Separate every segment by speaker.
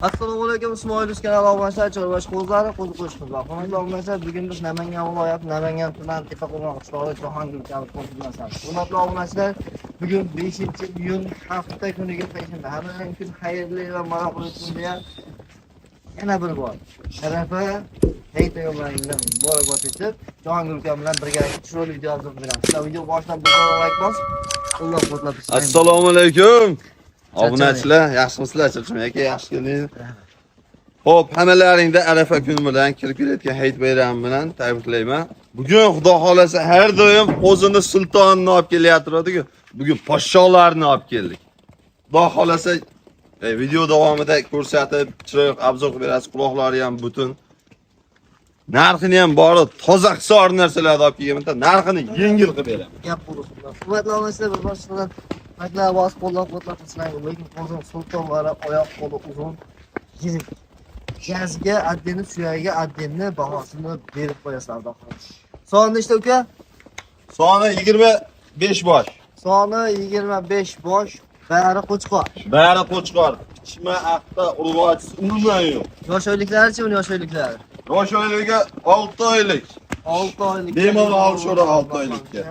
Speaker 1: Assalomu alaykum, Ismoil Uz kanali obunachilari, chorvachi qo'zlari, qo'zi qo'shqizlar. Hurmatli obunachilar, bugun biz Namangan viloyati Namangan tumani Tepaqo'rg'on qishlog'ida Jahongir ukamiz qo'zi bilan Hurmatli obunachilar, bugun 5-iyun hafta kuniga payshanba. Hammaning kun xayrli va maroqli o'tsin degan yana bir bor. Arafa hayit ayyomlaringizdan muborakbod etib, Jahongir ukam bilan birgalikda chiroyli video hozir beramiz. Sizlar video boshidan bir like bosib, qo'llab-quvvatlab tursin.
Speaker 2: Assalomu alaykum. Obunachilar, yaxshimisizlar? Chilchim aka, yaxshi keldingiz. Xo'p, hammalaringda Arafa kuni bilan kirib kelayotgan hayit bayrami bilan tabriklayman. Bugun Xudo xolasa har doim qo'zini sultonini olib kelyapti-ku. Bugun podsholarni olib keldik. Xudo xolasa video davomida ko'rsatib, chiroyli обзор qilib berasiz, quloqlari ham butun. Narxini ham bori toza hisor narsalarni olib kelganman, narxini yengil qilib beraman.
Speaker 1: Gap bo'lsin. Hurmatli obunachilar, bir boshdan likelar bosib qo'llab-quvvatlab tursinlar. Lekin qo'zini sultonlari oyoq qo'li uzun, yirik. Gazga отдельно, suyagiga отдельно bahosini berib qo'yasizlar, Xudo xohlasa. Soni nechta, uka?
Speaker 2: Soni 25 bosh.
Speaker 1: Soni 25 bosh, bari qo'chqor.
Speaker 2: Bari qo'chqor, pichma, aqta, urg'ochisi umuman yo'q.
Speaker 1: Yosh oyliklarichi, uni yosh oyliklari?
Speaker 2: Yosh oyligi 6 oylik.
Speaker 1: 6 oylik.
Speaker 2: Bemalol olishaveradi 6 oylikka.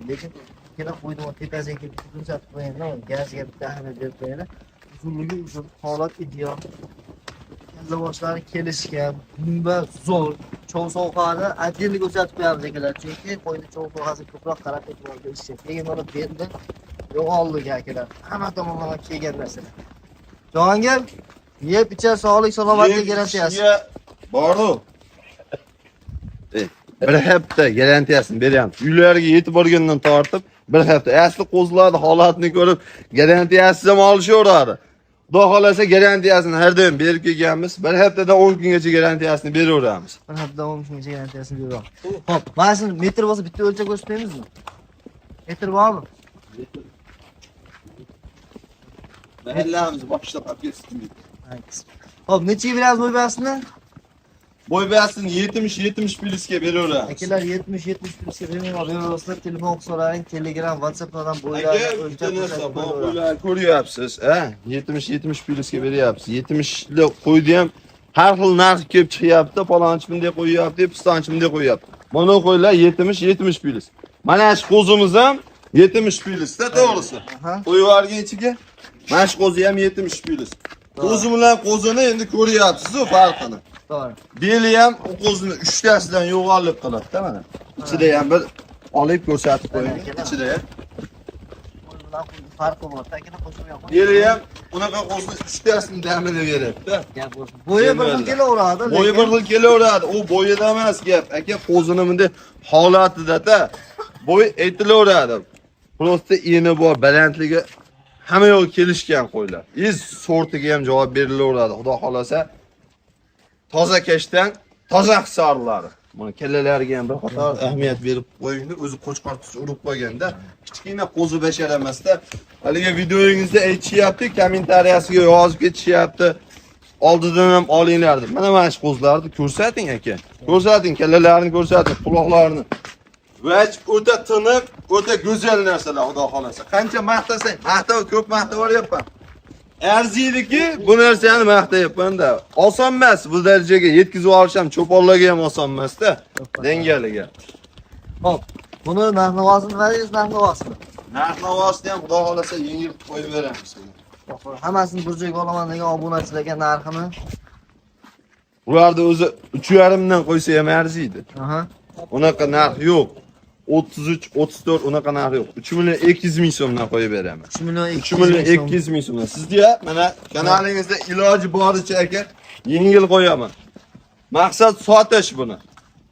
Speaker 1: Lekin ikkala qo'ydim, tepasiga kelib ko'rsatib qo'yaylik, gazga bitta ahamiyat berib qo'yaylik. Uzunligi uzun, holat ideal. Kalla boshlari kelishgan, dumba zo'r. Chov sohani отдельно ko'rsatib qo'yamiz, akalar. Chunki qo'yni chov sohasi ko'proq qarab e'tibor berish kerak. Keyin mana belda yo'g'onligi, akalar. Hamma tomonlama kelgan narsalar. Jahongir, yeb ichar sog'lik salomatlik garantiyasi.
Speaker 2: Boru. Bir hafta garantiyasini beryapmiz. Uylariga yetib borgandan tortib bir hafta. Asli qo'zilarni holatini ko'rib garantiyasiz ham olishaveradi. Xudo xolasa garantiyasini har doim berib kelganmiz. Bir haftadan 10 kungacha garantiyasini beraveramiz.
Speaker 1: Bir hafta 10 kungacha garantiyasini beraveramiz. Xo'p, mana shuni metr bo'lsa, bitta o'lchab ko'rsatmaymizmi? Metr bormi?
Speaker 2: Mahallamiz boshida qolib ketsin.
Speaker 1: Xo'p, nechaga beramiz bo'ybasini?
Speaker 2: Bo'ybasini 70-70 plyusga beraveramiz.
Speaker 1: Akalar, 70-70 plyusga bemalol beraverasizlar. Telefon qilsalaring, Telegram, WhatsApplardan bo'ylarni
Speaker 2: Aka, bitta
Speaker 1: o'lchab
Speaker 2: narsa,
Speaker 1: ko'rsatib
Speaker 2: bu
Speaker 1: qo'yaveramiz.
Speaker 2: qo'ylarni ko'ryapsiz, a? 70-70 plyusga beryapsiz. 70 lik qo'yni ham har xil narx kelib chiqyapti. Palonchi bunday qo'yyapti, pistonchi bunday qo'yyapti. Mana qo'ylar 70-70 plyus. Mana shu qo'zimiz ham 70 plyusda, to'g'risi. Qo'yib yuborgan ichiga. Mana shu qo'zi ham 70 plyus. Qo'zi bilan qo'zini endi ko'ryapsiz-ku farqini.
Speaker 1: To'g'ri.
Speaker 2: Beli ham u qo'zini uchtasidan yo'g'onlik qiladi-da mana. Ichida ham bir olib ko'rsatib qo'ying. Ichida ham.
Speaker 1: Qo'y bilan qo'yni farqi bor. Akalar, qo'shilgan qo'y.
Speaker 2: Beli ham unaqa qo'zni uchtasini damini beradi-da.
Speaker 1: Gap bo'lsin. Bo'yi bir xil kelaveradi.
Speaker 2: Bo'yi bir xil kelaveradi. U bo'yida emas gap. Aka, qo'zini bunday holatida-da bo'y aytilaveradi. Просто eni bor, balandligi hamma yo'q kelishgan qo'ylar. Iz sortiga ham javob berilaveradi. Xudo xolasa toza kashdan toza hisorlari. Mana kallalariga ham bir qator ahamiyat berib qo'yingda, o'zi qo'chqor tusi urib qo'yganda kichkina qo'zi bashar emasda. Haligi videoyingizda aytishyapti, kommentariyasiga yozib ketishyapti. Oldidan ham olinglar deb. Mana shu qo'zlarni ko'rsating, aka. Ko'rsating, kallalarini ko'rsating, quloqlarini. Vaj o'ta tiniq, o'ta go'zal narsalar, Xudo xolasa. Qancha maqtasang, maqtav ko'p maqtab yuboryapman. Arziydiki, bu narsani maqtayapman-da. Oson emas bu darajaga yetkazib olish ham cho'ponlarga ham oson emas-da. Dengaliga.
Speaker 1: Xo'p, buni narx-navosini nima deysiz, narx-navosini?
Speaker 2: Narx navosini ham Xudo xolasa yengil qo'yib beramiz.
Speaker 1: Hammasini bir joyga olaman degan obunachilarga narxini.
Speaker 2: Ularni o'zi 3.5 dan qo'ysa ham arziydi. Unaqa narx yo'q. 33, 34 unaqa narx yo'q. 3 million 200 ming so'mdan qo'yib beraman.
Speaker 1: 3 million
Speaker 2: 3 million 200 ming so'mdan. Sizga mana kanalingizda iloji boricha, aka, yengil qo'yaman. Maqsad sotish buni.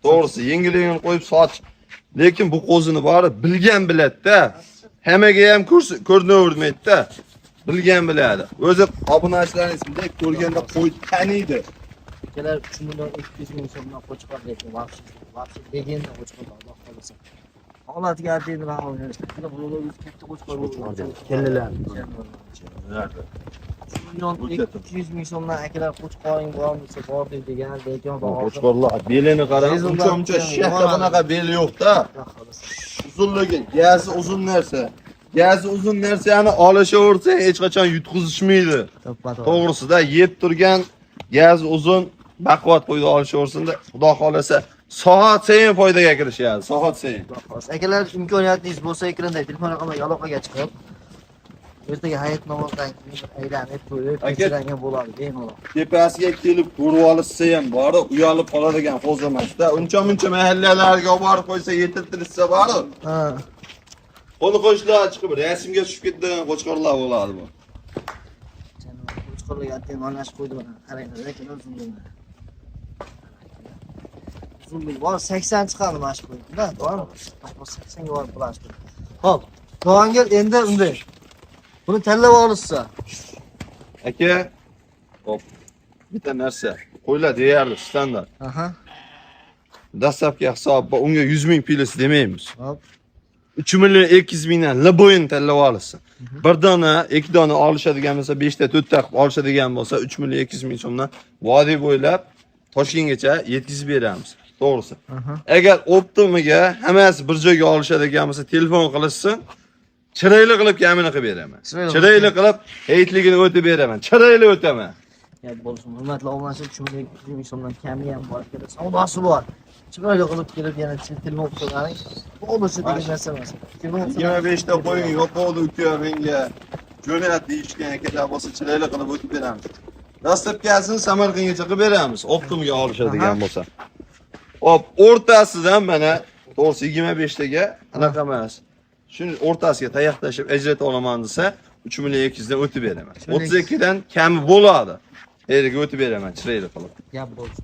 Speaker 2: To'g'risi, yengil yengil qo'yib sotish. Lekin bu qo'zini bori bilgan biladi-da. Hammaga ham ko'rinavermaydi-da. Bilgan biladi. O'zi obunachilaringiz bunday ko'rganda qo'y taniydi.
Speaker 1: Akalar, 3 million 200 ming so'mdan qo'chqor, lekin вообще вообще легенда qo'chqor, Alloh xohlasa. Holatiga отдельно baho berishdi. Bular o'zi katta qo'chqor bo'ldi.
Speaker 2: Kallalarni.
Speaker 1: 3 million 200 ming so'mdan, akalar, qo'chqoring bormi desa, bor degan, lekin bahosi
Speaker 2: Qo'chqorlar belini qarang,
Speaker 1: Rezondan
Speaker 2: uncha uncha shahda bunaqa beli yo'q-da.
Speaker 1: Xudo xohlasa.
Speaker 2: Uzunligi, gazi uzun narsa. Gazi uzun narsani olishaversang hech qachon yutqizishmaydi.
Speaker 1: To'ppa-to'g'ri.
Speaker 2: To'g'risida yeb turgan gaz uzun baquvvat qo'ydi olishaversin-da, Xudo xolasa soat sayin foydaga kirishadi, soat sayin.
Speaker 1: Xudo xohlasa. Akalar, imkoniyatingiz bo'lsa, ekranda telefon raqamiga aloqaga chiqib, ertaga hayit namozidan keyin aylanib ko'rib,
Speaker 2: Aka-
Speaker 1: tekshirgan bo'ladi bemalol.
Speaker 2: Tepasiga kelib ko'rib olishsa ham bori uyalib qoladigan qo'zi emasda. Uncha muncha mahallalarga olib borib qo'ysa, yetiltirishsa bori.
Speaker 1: Ha.
Speaker 2: Qo'ni qo'shnilar chiqib rasmga tushib ketadigan qo'chqorlar bo'ladi bu.
Speaker 1: Qo'chqorlarga attang o'rnashib qo'ydi mana. Qaranglar, lekin uzunligi. Uzunligi bor, 80 chiqadi mana shu qo'yda, to'g'rimi? 80 ga borib bo'ladi. Xo'p, Jahongir endi unday. Buni tanlab olishsa.
Speaker 2: Aka, hop. Bitta narsa, qo'ylar deyarli standart.
Speaker 1: Aha.
Speaker 2: Dastlabki hisob unga 100 ming plyus demaymiz.
Speaker 1: Hop.
Speaker 2: 3 million 200 mingdan любой ini tanlab olishsin. Bir dona, ikki dona olishadigan bo'lsa, 5 ta, 4 ta qilib olishadigan bo'lsa, 3 million 200 ming so'mdan vodiy bo'ylab Toshkentgacha yetkazib beramiz. To'g'risi.
Speaker 1: Aha.
Speaker 2: Agar оптом iga hammasi bir joyga olishadigan bo'lsa, telefon qilishsin. Chiroyli qilib kamini qilib beraman.
Speaker 1: Chiroyli.
Speaker 2: Chiroyli qilib hayitligini o'tib beraman. Chiroyli o'taman.
Speaker 1: Gap bo'lsin. Hurmatli obunachilar, 3 million 200 ming so'mdan kami ham bor. Ikkala savdosi bor. Chiroyli qilib kelib yana telefon qilsalaring, bo'lishi degan narsa emas. Telefon qilsalaring-
Speaker 2: 25 ta qo'ying yo'qoldi uka menga. Jo'nat deyishgan akalar bo'lsa chiroyli qilib o'tib beramiz. Dastlabkasini Samarqandgacha qilib beramiz, оптом ga olishadigan
Speaker 1: Aha.
Speaker 2: bo'lsa. Hop, o'rtasidan mana to'g'risi 25 taga anaqa emas. Shuni o'rtasiga tayoq tashlab ajrata olaman desa, 3 million 200 dan o'tib beraman. 32 dan kami bo'ladi. Eriga o'tib beraman chiroyli qilib.
Speaker 1: Gap bo'lsin.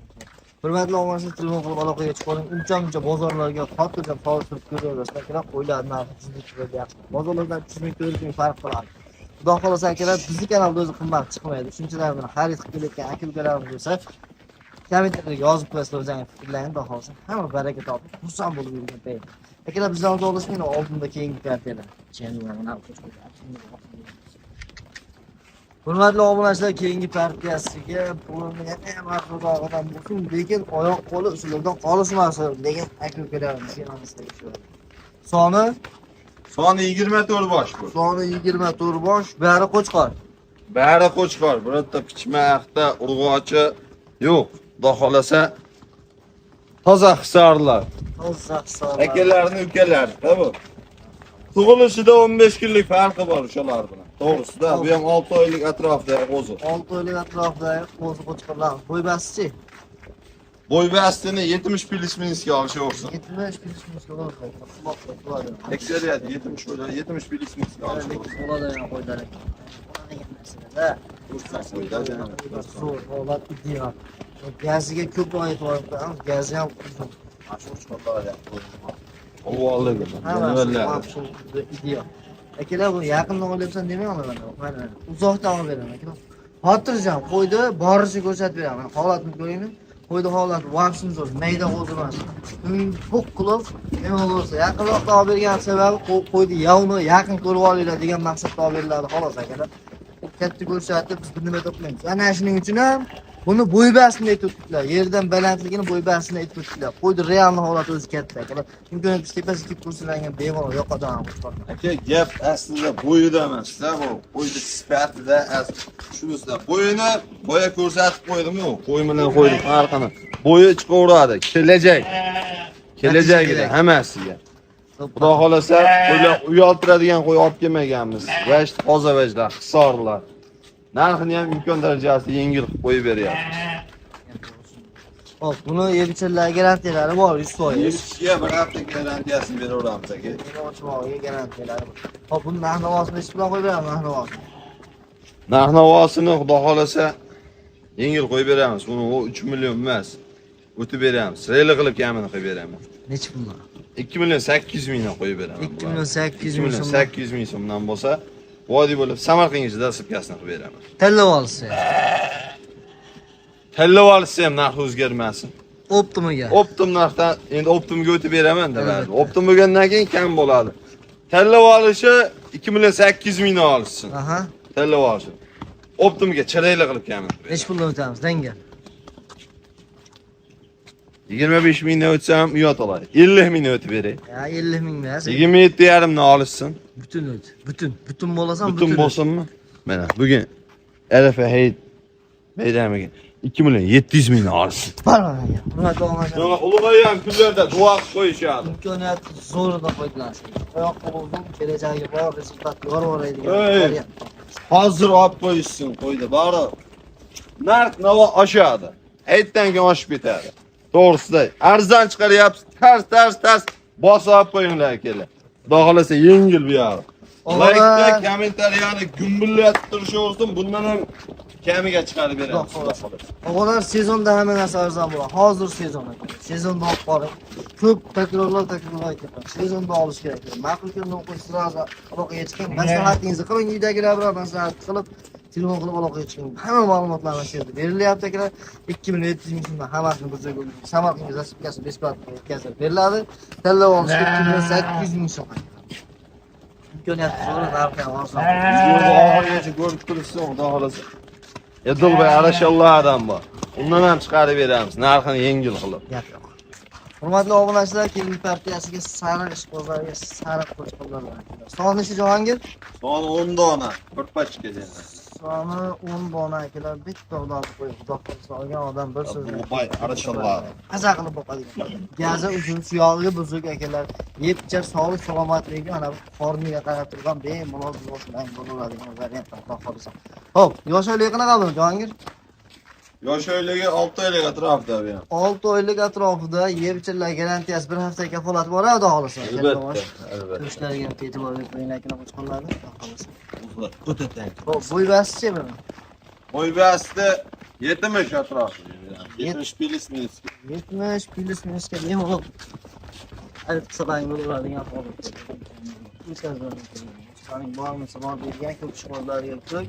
Speaker 1: Hurmatli obunachilar, telefon qilib aloqaga chiqib oling. Uncha muncha bozorlarga xotirjam solishtirib ko'raverasizlar. Akalar, qo'ylar narxi juda yaxshi. Bozorlardan 300 ming, 400 ming farq qiladi. Xudo xohlasa akalar, bizni kanalda o'zi qimmat chiqmaydi. Shunchalar bilan xarid qilib kelayotgan aka ukalarimiz bo'lsa, kommentariyada yozib qo'yasizlar o'zingizning fikrlaringizni, xudo xohlasa hamma baraka topib, xursand bo'lib yurgan payt. Akalar, bizdan uzoqlashmang, oldinda keyingi partiyalar. Hurmatli obunachilar, keyingi partiyasiga pulni yana ham arzonrog'idan bo'lsin, lekin oyoq qo'li usullardan qolishmasin degan aka ukalarimizga mana. Soni
Speaker 2: Soni 24 bosh bu.
Speaker 1: Soni 24 bosh, bari qo'chqor.
Speaker 2: Bari qo'chqor, birorta pichmaqda urg'ochi yo'q. Xudo xolasa toza hisorlar.
Speaker 1: Toza hisob.
Speaker 2: Akalarni ukalari, bu. Tug'ilishida 15 kunlik farqi bor o'shalar bilan. To'g'risida, bu ham 6 oylik atrofida qo'zi.
Speaker 1: 6 oylik atrofida qo'zi qo'chqorlar. Bo'ybasichi
Speaker 2: Bo'ybastini 70 plyus minusga olishaversin.
Speaker 1: 70 plyus minusga bo'ladi. Bo'ladi.
Speaker 2: Aksariyat 70 bo'ladi, 70 plyus minusga olishaversin.
Speaker 1: Bo'ladi ham qo'ylar ekan. Bo'ladigan narsalar. Zo'r, holat ideal. Gaziga ko'p e'tibor qo'yamiz, gazi ham uzun.
Speaker 2: Ovolligi.
Speaker 1: Hammasi absolyut ideal. Akalar, bu yaqindan olyapsan demay olaman. Mana uzoqdan olib beraman akalar. Xotirjam qo'ydi, borishi ko'rsatib beraman. Holatini ko'ringlar. Qo'ydi holati вообще zo'r, mayda qo'zi emas. To'q qilib, nima bo'lsa, yaqinroqdan olib bergan sababi qo'ydi явно yaqin ko'rib olinglar degan maqsadda olib beriladi xolos akalar. Katta ko'rsatib biz bir nima topmaymiz. Ana shuning uchun ham buni bo'ybasini aytib o'tdiklar. Yerdan balandligini bo'ybasini aytib o'tdiklar. Qo'ydi реальный holati o'zi katta akalar. Imkoniyat tepasiga kelib ko'rsalangan bemalol yoqadan ham qo'chqor.
Speaker 2: Aka, gap aslida bo'yida emas-da, bu qo'yni sifatida shunisida. Bo'yini boya ko'rsatib qo'ydim-ku, qo'y bilan qo'yni farqini. Bo'yi chiqaveradi, kelajak. Kelajagida hammasiga. Xudo xolasa, qo'ylar uyaltiradigan qo'y olib kelmaganmiz. Vaj toza vajlar, hisorlar. Narxini ham imkon darajasida yengil qilib qo'yib beryapmiz.
Speaker 1: Hop, buni yeb-ichirlar garantiyalari bor 100%.
Speaker 2: Yeb-ichishga bir hafta garantiyasini beraveramiz aka.
Speaker 1: Yeb-ichmog'iga garantiyalari bor. Hop, buni narx navosini nechi bilan qo'yib beramiz narx navosini?
Speaker 2: Narx navosini xudo xolasa yengil qo'yib beramiz. Buni u 3 million emas. O'tib beramiz. Reyli qilib kamini qo'yib beraman.
Speaker 1: Nechi puldan?
Speaker 2: 2 million 800 mingdan qo'yib beraman.
Speaker 1: 2 million 800
Speaker 2: 2
Speaker 1: ming
Speaker 2: million
Speaker 1: so'mdan.
Speaker 2: 800 ming so'mdan bo'lsa, vodiy bo'lib Samarqandgacha dastlabkasini qilib beraman.
Speaker 1: Tanlab olsa.
Speaker 2: Tanlab olsa ham narxi o'zgarmasin.
Speaker 1: Оптом iga.
Speaker 2: Оптом narxdan endi оптом ga o'tib beraman da
Speaker 1: Albatta.
Speaker 2: baribir. Оптом bo'lgandan keyin kam bo'ladi. Tanlab olishi 2 million 800 mingdan olishsin.
Speaker 1: Aha.
Speaker 2: Tanlab olishi. Оптом ga chiroyli qilib kamini qilib
Speaker 1: Nechi puldan o'tamiz? Danga.
Speaker 2: 25 mingdan o'tsam uyat oladi. 50 mingdan o'tib beray.
Speaker 1: Ya 50 ming emas.
Speaker 2: 27,5 dan olishsin.
Speaker 1: Bütün o't. Bütün. Bütün bo'lasan
Speaker 2: Bütün bo'lsinmi? Mana bugun Arafa hayit bayramiga 2 million 700 mingdan olishsin.
Speaker 1: Bor aka. Hurmatli obunachilar.
Speaker 2: Sonra ulug'aygan kunlarda duo qilib qo'yishadi.
Speaker 1: Imkoniyat zo'ridan foydalansin. Oyoq qo'l kelajagi bor, rezultat yorib
Speaker 2: Ey.
Speaker 1: variant.
Speaker 2: Hozir olib qo'yishsin qo'ydi. Bari narx navo oshadi. Hayitdan keyin oshib ketadi. To'g'risida arzon chiqaryapsiz, tars tars tars bosib olib qo'yinglar akalar. Xudo xolasa yengil bu yog'i.
Speaker 1: Og'alar.
Speaker 2: Laykda, kommentariyani gumbillatib turishaversin, bundan ham kamiga chiqarib beramiz.
Speaker 1: Xudo xohlasa. Og'alar sezonda hamma narsa arzon bo'ladi. Hozir sezon aka. Sezonda olib qoling. Ko'p takrorlar takrorlar aytyapman. Sezonda olish kerak. Ma'qul keldi qo'y сразу aloqaga chiqing. Maslahatingizni qiling, uydagilar bilan maslahat qilib, telefon qilib aloqaga chiqing. Hamma ma'lumotlar shu yerda berilyapti akalar. 2 700 ming so'mdan hammasini bir joyga Samarqandga доставка si бесплатно yetkazib beriladi. Tanlab olishga 2 800 ming so'm. Imkoniyat zo'r, narxi ham arzon.
Speaker 2: Yo'lni oxirigacha ko'rib turibsin, xudo xolasa. Edilbay Arashallardan bor. Undan ham chiqarib beramiz, narxini yengil qilib.
Speaker 1: Gap yo'q. Hurmatli obunachilar, keyingi partiyasiga sariq ishqibozlarga sariq qo'chqorlar bilan. Soni necha, Jahongir?
Speaker 2: Soni 10 dona, bir pachka yana.
Speaker 1: Soni 10 dona akalar, bitta odam qo'yib, xudo xohlasa olgan odam bir so'z bilan
Speaker 2: Abdulbay Arashallar.
Speaker 1: Maza qilib boqadigan. Gazi uzun, suyog'i buzuq akalar, yeb ichar, sog'lik salomatligi ana bu qorniga qarab turgan bemalol bilan bo'laveradigan variant, xudo xohlasa. Xo'p, yosh oyligi qanaqa buni, Jahongir?
Speaker 2: Yosh oyligi 6 oylik atrofida bu ham.
Speaker 1: 6 oylik atrofida, yeb ichirlar garantiyasi, bir hafta kafolati bor, xudo xohlasa.
Speaker 2: Albatta, albatta.
Speaker 1: Go'shtlariga ham e'tibor berib qo'ying akalar, qo'chqorlarni, xudo xohlasa.
Speaker 2: O'ta tang.
Speaker 1: Xo'p, bo'ybasichi buni?
Speaker 2: Bo'ybasida 70 atrofida. 70 плюс минус.
Speaker 1: 70 плюс минус ga bemalol xarid qilsang bo'laveradigan holat. O'tkazib bormisa bor deydigan ko'k ishqibozlarga ko'k,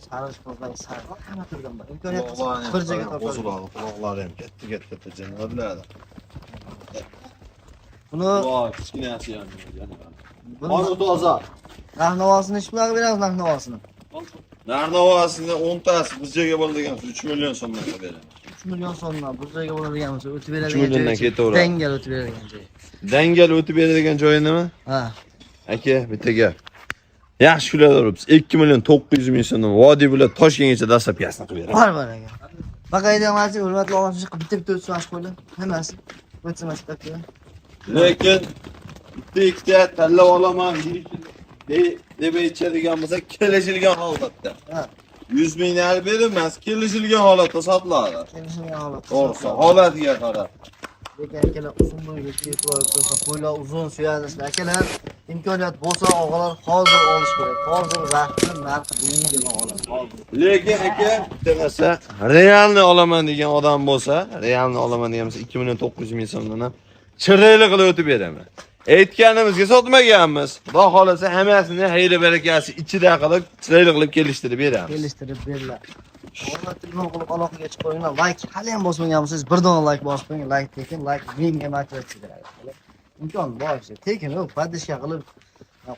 Speaker 1: sariq ishqibozlarga sariq, hamma turdan bor. Imkoniyat
Speaker 2: Quloqlari
Speaker 1: bir joyga topadi.
Speaker 2: Qo'zg'oladi, quloqlari ham katta katta jonivorlar.
Speaker 1: Buni
Speaker 2: Quloq kichkinasi ham.
Speaker 1: buni
Speaker 2: Hozir toza.
Speaker 1: Narx-navosini ish bilan beramiz narx-navosini.
Speaker 2: Narx-navosini 10 tasi bir joyga bo'ladigan 3 million so'mdan qilib beramiz.
Speaker 1: 3 million so'mdan bir joyga bo'ladigan bo'lsa, o'tib
Speaker 2: 3
Speaker 1: beradigan
Speaker 2: milliondan
Speaker 1: joyi.
Speaker 2: ketaveradi.
Speaker 1: Dangal o'tib beradigan joyi.
Speaker 2: Dangal o'tib beradigan joyi nima?
Speaker 1: Ha.
Speaker 2: Aka, bitta gap. Yaxshi kuylab 2 million 900 ming so'mdan vodiy bilan Toshkentgacha доставка sini qilib beramiz.
Speaker 1: Bor bor aka. Baqaydigan hurmatli obunachilar, bitta bitta o'tsin mana shu qo'ylar. Hammasi. O'tsin mana shu bitta.
Speaker 2: Lekin bitta ikkita tanlab olaman deb aytadigan bo'lsa, kelishilgan holatda.
Speaker 1: Ha.
Speaker 2: 100 mingni berilmas, kelishilgan holatda sotiladi.
Speaker 1: Kelishilgan holatda.
Speaker 2: To'g'risi, holatiga qarab.
Speaker 1: Lekin akalar, uzun bo'yga e'tibor bersa, qo'ylar uzun suyadi. Akalar, imkoniyat bo'lsa, og'alar, hozir olish kerak. Hozir vaqti, narxi yengil og'alar. Hozir.
Speaker 2: Lekin aka, bitta narsa, реальный olaman degan odam bo'lsa, реальный olaman degan bo'lsa 2 million 900 ming so'mdan ham chiroyli qilib o'tib beraman. Aytganimizga sotmaganmiz. Xudo xolasa hammasini xayri barakasi ichida qilib, chiroyli qilib kelishtirib beramiz.
Speaker 1: Kelishtirib beriladi. Og'alar, telefon qilib aloqaga chiqib qo'yinglar. Layk hali ham bosmagan bo'lsangiz, bir dona layk bosib qo'ying. Layk tekin, layk menga motivatsiya beradi. Imkon bor işte. Tekin yo'q, поддержка qilib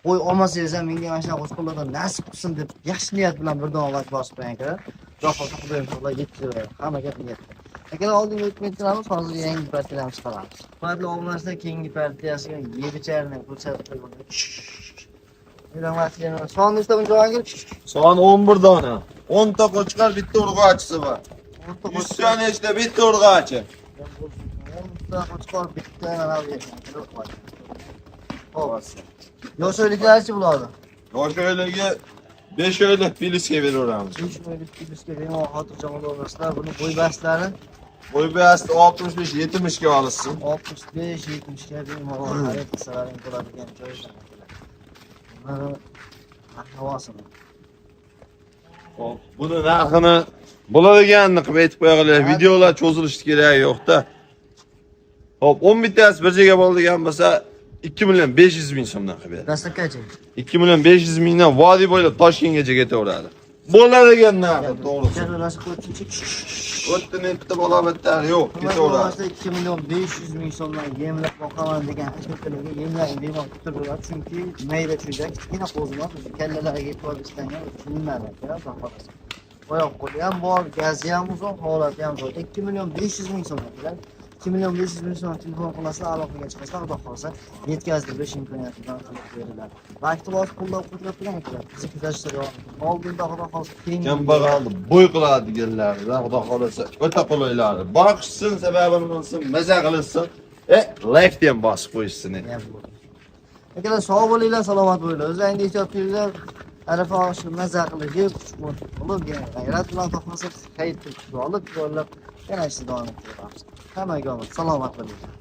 Speaker 1: qo'y olmasangiz ham menga mana shunaqa qo'chqorlardan nasib qilsin deb yaxshi niyat bilan bir dona layk bosib qo'ying akalar. Xudo xohlasa, Xudoyim taolo yetkazib beradi. Hamma gap niyatda. Akalar, oldingi o'tib ketamiz, hozir yangi partiyalarni chiqaramiz. Hurmatli obunachilar, keyingi partiyasiga yeb-icharni ko'rsatib qo'ygan. Son nechta buni, Jahongir?
Speaker 2: Son 11 dona. 10 ta qo'chqor, bitta urg'ochisi bor. 100 ta nechta, bitta urg'ochi.
Speaker 1: 10 ta qo'chqor, bitta mana bu yerda. Xo'p. Yosh oyliklarchi bularni?
Speaker 2: Yosh oyligi 5 oylik плюс ga beraveramiz.
Speaker 1: 5 oylik плюс ga bemalol xotirjam olaverasizlar. Buni bo'y-bastlari?
Speaker 2: Bo'y basti 65 70 ga olishsin.
Speaker 1: 65 70 ga bemalol xarid qilsalaring bo'ladigan joy. Buni narx-navosini.
Speaker 2: Xo'p, buni narxini bo'ladiganini qilib aytib qo'yaylik. Videolar cho'zilishi keragi yo'q-da. Xo'p, 10 bittasi bir joyga bo'ladigan bo'lsa 2 million 500 ming so'mdan qilib beradi.
Speaker 1: Доставка chi?
Speaker 2: 2 million 500 mingdan vodiy bo'ylab Toshkentgacha ketaveradi. Bo'ladigan narxi, to'g'risi.
Speaker 1: Jalolasi qo'yibchi.
Speaker 2: O'tdi bitta bola bitta yo'q, ketaveradi.
Speaker 1: 2 million 500 ming so'mdan yemlab boqaman degan akalarga yemlang bemalol kutib, chunki mayda chuyda kichkina qo'zi emas, o'zi kallalariga e'tibor bersangiz tushuniladi aka, xudo xohlasa. Oyoq qo'li ham bor, gazi ham uzun, holati ham zo'r. 2 million 500 ming so'm akalar. 2 million 500 ming so'm telefon qilasizlar, aloqaga chiqasizlar, xudo xohlasa yetkazib berish imkoniyati bilan qilib beriladi. Laykni bosib qo'llab-quvvatlab turing akalar. Bizni kuzatishda davom eting. Oldinda xudo xohlasa keyingi
Speaker 2: Kambag'alni bo'y qiladiganlaridan xudo xohlasa o'ta qulaylari. Boqishsin, sababini bilsin, maza qilishsin. Like ham bosib qo'yishsin.
Speaker 1: Akalar sog' bo'linglar, salomat bo'linglar. O'zlaringni ehtiyot qilinglar. Arafa oshini maza qilib yeb, quvvat bo'lib, yana g'ayrat bilan topmasak, hayit kutib olib, yo'llab yana ishni davom ettiramiz. Hammaga omad, salomat bo'linglar.